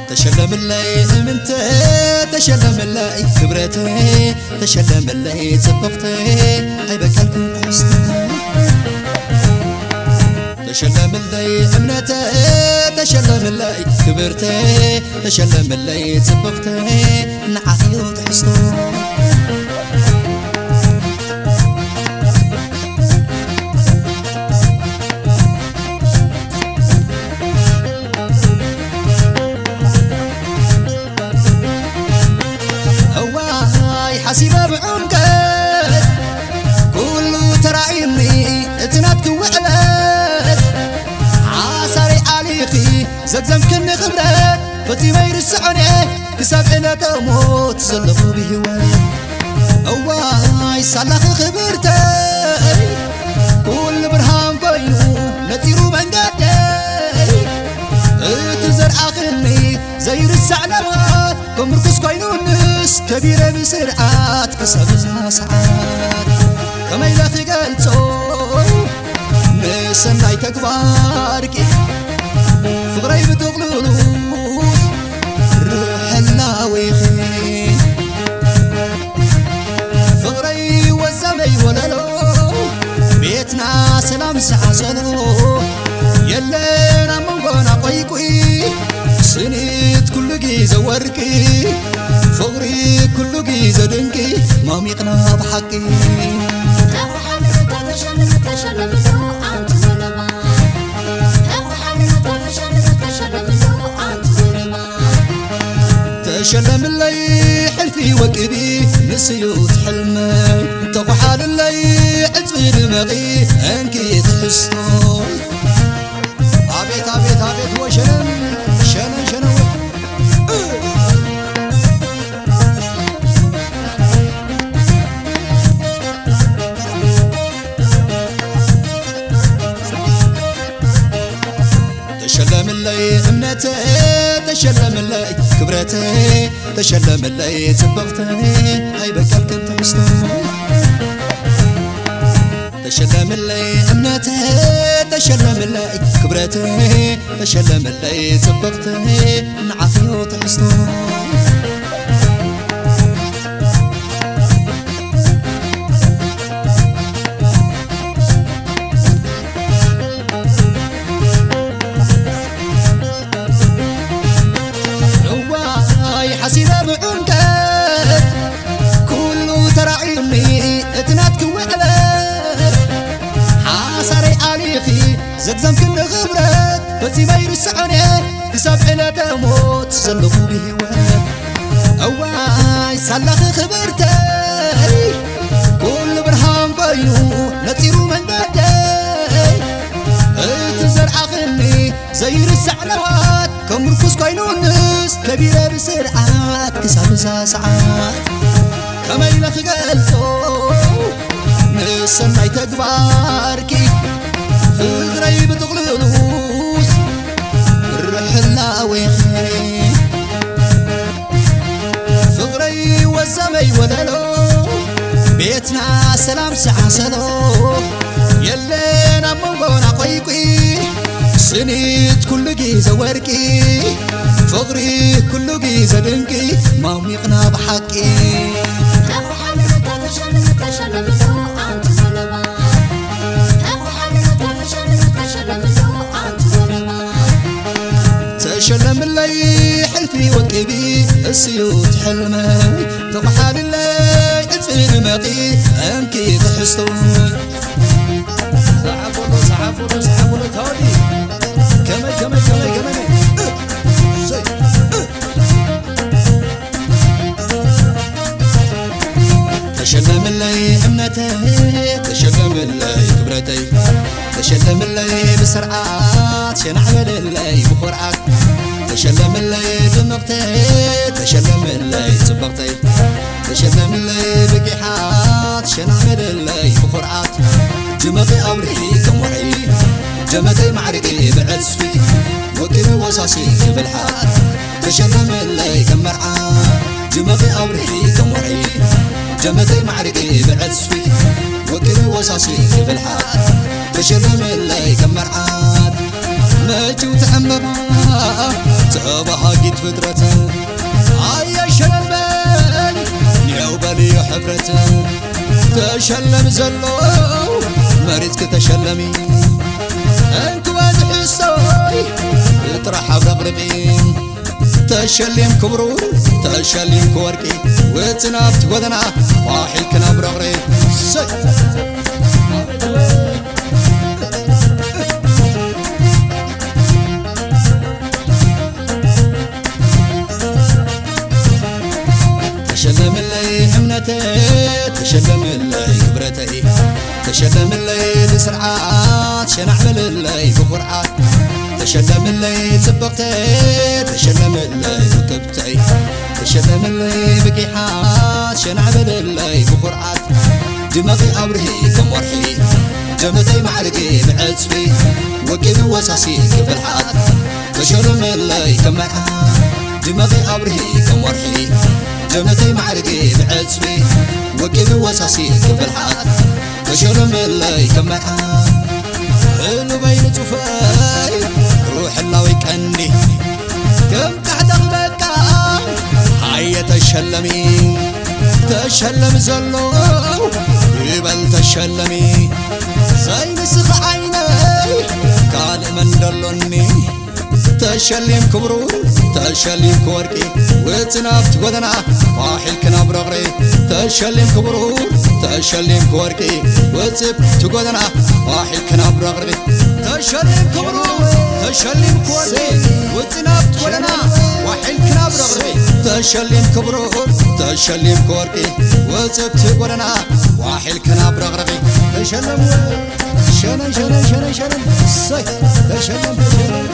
ተሸለምለይ እምንተ፣ ተሸለምለይ ክብረተ፣ ተሸለምለይ ጽብቕተ፣ ኣይበቀልኩ ትሕዝተ። ተሸለምለይ እምነተ፣ ተሸለምለይ ክብርተ፣ ተሸለምለይ ጽብቕተ፣ ንዓኺ ትሕዝቶ። እዋይ ሓሲበ ብዕምቀት ኩሉ ተራእዩኒ እቲ ናትኪ ውዕለት። ሓሳረይ ኣሊኺ ዘግዘምክኒ ክብረት ፈጺመ ይርስዖን እየ ክሳብ ዕለተ ሞት ዘለኹ ብህይወት። እዋይ ሳላኺ ክብርተይ ኩሉ ብርሃን ኮይኑ ነጺሩ መንገደይ። እቲ ዘርኣኽኒ ዘይርሳዕ ለውሃት ከም ርኩስ ኮይኑንስ ከቢረ ብስርዓት ክሳብ እዛ ሰዓት። ከመይ ኢለ ክገልጾ ንሰናይ ተግባርኪ ፍቕረይ ብጥቕልሉ ርሕላዊኺ። ፍቕረይ ወዛመይ ወለሎ ቤትና ሰላም ዝዓሰሎ የለን ኣብ መንጎና ቆይቁይ። ስኒት ኩሉ ግዜ ወርቂ ፍቕሪ ኩሉ ግዜ ድንቂ ማሚቕና ብሓቂ። ተሸለምለይ ሕልፊ ወቅቢ ንስዩት ሕልመይ ተኳሓልለይ ዕፅዊ ድመቒ እንኪ ትሕዝቶ። ኣቤት ኣቤት ኣቤት ወሸነን ሸነን ሸነን ወ- ተሸለምለይ እምነተ ተሸለምለይ ክብረተ ተሸለምለይ ጽብቕተ ኣይበቀልክን ትሕዝቶ። ተሸለምለይ እምነተ ተሸለምለይ ክብረተ ተሸለምለይ ጽብቕተ ንዓኽዮ ትሕዝቶ። እዋይ ሓሲበ ብዕምቀት ኩሉ ተራዒኒ እቲ ናትኪ ውዕለት ሓሳረይ ኣሊኺ ዘግዘምክኒ ክብረት ፈጺመ ይርስዖን እየ ክሳብ ዕለተ ሞት ዘለኹ ብህይወት። እዋይ ሳላኺ ክብርተይ ኩሉ ብርሃን ኮይኑ ነጺሩ መንገደይ። እቲ ዘርኣኽኒ ዘይርሳዕ ለዋት ከም ርኩስ ኮይኑንስ ከቢረ ብስርዓት ክሳብ እዛ ሰዓት። ከመይ ኢለ ክገልጾ ንሰናይ ተግባርኪ ፍቕረይ ብጥቕልሉስ ርሕላዌኺ። ፍቕረይ ወዛመይ ወለሎ ቤትና ሰላም ሰዓሰሎ የለን ኣብ መንጎና ቆይቂ። ስኒት ኩሉ ግዜ ወርቂ ፍቕሪ ኩሉ ግዜ ድንቂ ማሚቕና ብሓቂ። ተሸለምለይ ሕልፊ ወቂቢ እስዩት ሕልመይ ተመሓልለይ እፅንመቂ እንኪ ትሕዝቶ። ሰዓቡሉ ሰዓቡሉ ሰዓቡሉ ታወዲ ከመይ ከመይ ከመይ ከመይ ተሸለምለይ እምነተይ ተሸለምለይ ክብረተይ ተሸለምለይ ብስርዓት ሸናዕ በለለይ ብኹርዓት ተሸለምለይ ድምቕተይ ተሸለምለይ ጽብቕተይ ተሸለምለይ ብጊሓት ሸናዕ በለለይ ብኹርዓት ድመቒ ኣብርሂ ከም ወርሒ ጀመተይ ማዕሪቂ ብዕጽፊ ወቂቢ ወሳሲ ብልሓት ተሸለምለይ ከም መርዓ ድመቒ ኣብርሂ ከም ወርሒ፣ ጀመተይ ማዕርጊ ብዕጽፊ፣ ወቂሉ ወሳሲ ብብልሓት፣ ተሸለምለይ ከም መርዓት። መጪው ትዕምበባ ተባሃጊት ፍጥረት፣ ኣየ ሸለልበይ ኔው በልዮ ሕብረት። ተሸለም ዘሎ መሪጽኪ ተሸለሚ፣ እንክወ ዝሕሶይ ጥራሕ ኣብረቕርቂ። ተሸሊም ክብሩ ተሸሊም ክወርቂ፣ ውፅን ኣብቲ ጎደና ፋሕ ኢልክን ኣብረቕርቂ። ሰይ! ተሸለምለይ እምነተይ፣ ተሸለምለይ ክብረተይ፣ ተሸለምለይ ብስርዓት ሸናዕ በልለይ ብኹርዓት። ተሸለምለይ ጽብቕተይ፣ ተሸለምለይ ውቅብተይ፣ ተሸለምለይ ብጊሓት ሸናዕ በልለይ ብኹርዓት። ድመቒ ኣብርሂ ከም ወርሒ፣ ጀመተይ ማዕርጊ ብዕጽፊ፣ ወቂሉ ወሳሲ ብብልሓት። ተሸለምለይ ከም መርዓት፣ ድመቒ ኣብርሂ ከም ወርሒ፣ ጀመተይ ማዕርጊ ብዕጽፊ፣ ወቂሉ ወሳሲ ብብልሓት። ተሸለምለይ ከም መርዓት፣ ህሉበይ ንጹፈይ ሩሕላዊ ቀንዲ፣ ከም ቃሕታ በቃ ሃየ ተሸለሚ። ተሸለም ዘሎ ይበል ተሸለሚ፣ ዘይንስኺ ዓይነይ ካልእ መን ደሎኒ። ተሸሊም ክብሩ ተሸሊም ክወርቂ፣ ውፅን ኣብቲ ጎደና ፋሕ ኢልክን ኣብረቕርቂ። ተሸሊም ክብሩ ተሸሊም ክወርቂ፣ ውፅእ እቲ ጎደና ፋሕ ኢልክን ኣብረቕርቂ። ተሸሊም ክብሩ ተሸሊም ክወርቂ፣ ውፅእ ናብቲ ጎደና ፋሕ ኢልክን ኣብረቕርቂ። ተሸሊም ክብሩ ተሸሊም ክወርቂ፣ ውፅእ እቲ ጎደና ፋሕ ኢልክን ኣብረቕርቂ። ተሸለሙ ሸነን ሸነን ሸነን ሸነን። እሰይ! ተሸለም ተሸለም።